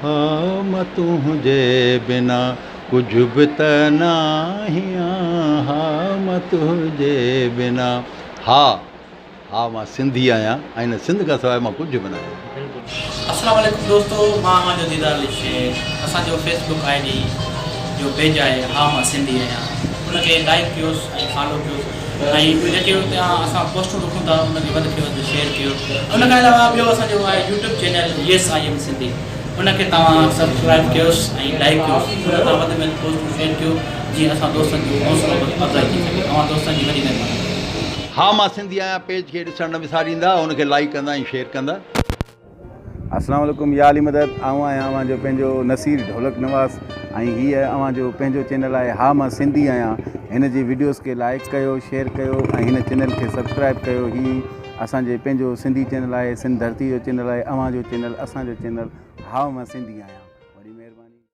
ها مان تنهنجي بنا ڪجهه به ته ناهيان ها مان تنهنجي بنا ها ها مان سنڌي آهيان ۽ هن سنڌ کان سواء مان ڪجهه به ناهيان. السلام عليڪم دوستو مان اوهان جو ديدار علي شيخ اسان جو فيس بڪ I D جو پيج آهي ها مان سنڌي آهيان ان کي لائيڪ ڪيوس ۽ فالو ڪيوس ۽ ٻيو جيڪي اتي اسان پوسٽون رکون ٿا ان کي وڌ کي وڌ شيئر ڪيو ان کان علاوه ٻيو اسان جو آهي YouTube channel yes I am Sindhi ان کي توهان سبسڪرائب ڪيوس ۽ لائيڪ ڪيوس ان تان وڌ ۾ وڌ پوسٽون شيئر ڪيو جيئن اسان دوستن جو حوصلو افزائي ٿي سگهي اوهان دوستن جي وڏي مهرباني. ها مان سنڌي آهيان پيج کي ڏسڻ نه وساريندا ان کي لائيڪ ڪندا ۽ شيئر ڪندا. السلام عليڪم يا علي مدد آئون آهيان اوهان جو پنهنجو نصير ڍولڪ نواز ۽ هيء اوهان جو پنهنجو چينل آهي ها مان سنڌي آهيان هن جي وڊيوز کي لائيڪ ڪيو شيئر ڪيو ۽ هن چينل کي سبسڪرائب ڪيو هي اسان جي پنهنجو سنڌي چينل آهي سنڌ ڌرتي جو چينل آهي اوهان جو چينل اسان جو چينل ها مان سنڌي آهيان وڏي مهرباني.